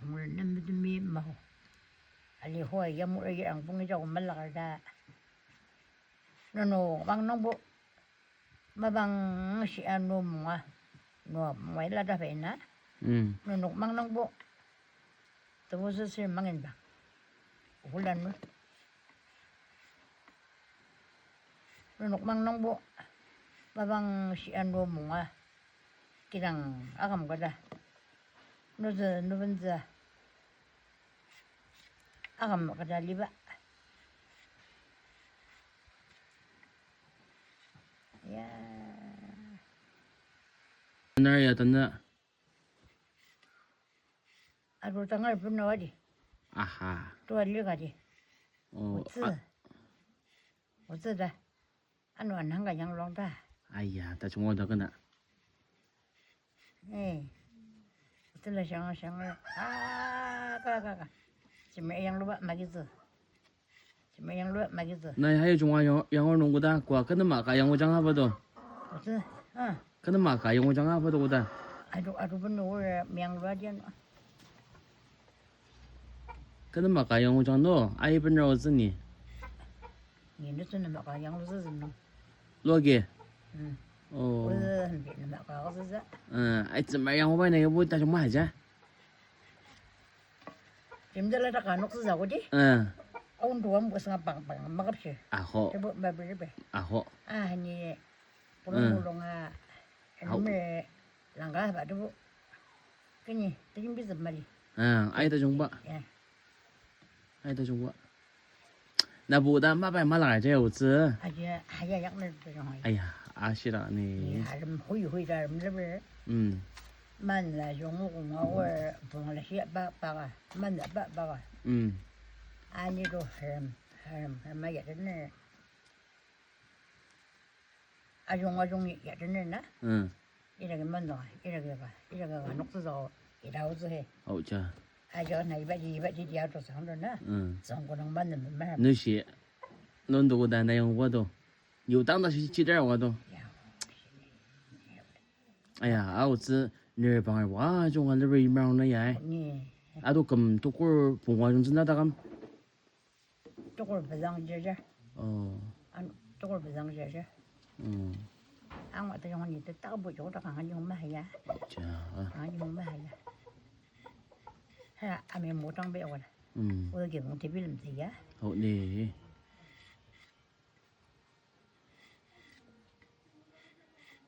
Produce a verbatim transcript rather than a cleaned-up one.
Mur nem medemi maho. Ali hua yamur yirang pungi jago malakar ta. Nunu mang nungbo. Mapang shi anu munga. Nua munga ila ta bai na. Mm. Nunuk mang nungbo. Tebu sesir mangin ba. Hulan mu. Nunuk mang nungbo, mapang shi anu munga, kidang akam kada. Nutsü, nubentsü, akam kada liba. Ya. Nar ya tanda. Aru tangar puna wadi. Aha. Tua liga di. Oh, otsü. A- Otsü da. Anu anang ka yang long da. Aya, ta chungo da kena. Eh. Otsü la shang shang. Ah, ka ka ka. Sima yang luba magitsü. Sima yang luba magitsü. Na hai chungo yang yang nungko da kwa kena ma ka yang jang apa to. Otsü. Ah. Kena ma ka yang jang apa to da. Adu adu pun ur yang luba dian. Kena ma ka yang jang no, ai pen rao zeni. Ni ne zeni ma ka yang lu zeni. Lo ge? Hmm. Oh. Ul hembi ne ma ka zeza. Eh, ai zema yang bai na yabo ta jong ma ja. Jimdala ta ka nok zeza ko di. Eh. Aun tuam ko senga bang bang makap shi. Aho. Tebo ba beri be. Aho. Ah, ni pulung pulung a. Aho. Anu me langka ba tebo. Kini, tajung bizep mali. Ah, ai tajung ba. Ya. Ai tajung ba. Na bu da ma bai ma la ja otsü. Aja, aja yak me tajung ai. Aya, ashira ni. Ni harem hui hui da harem leber. Mm. Man la jung kung aor, bung la shi ba ba ka. Man la ba ba ka. Mm. Ani do harem, harem, harem ya ne. Ajung ajung ya tene na. Mm. Ira ke mano, ira ke ka, ira ke ka noktsü zao, ira otsü he. Au ja. Aja na iba ji, iba ji dia to sang do na. Mm. Sang ko nang man na ma. Nushi. Non do da na yang wa do. Yu tang da shi chi da wa do. Ya. Aya, au tsü ner bang wa jung a lere imrang na ya. Ni. Ado kam tukur pungwa jung tsü na da kam. Tukur pezang jeje. Oh. An tukur pezang jeje. Mm. Ang wa tajung ni te tak bu jung tak ang yung ma ya. Ja. Ang yung ma ya. Ha, ami mutang be wa. Mm. Wa ge mung tebilem te ya. Oh, ni.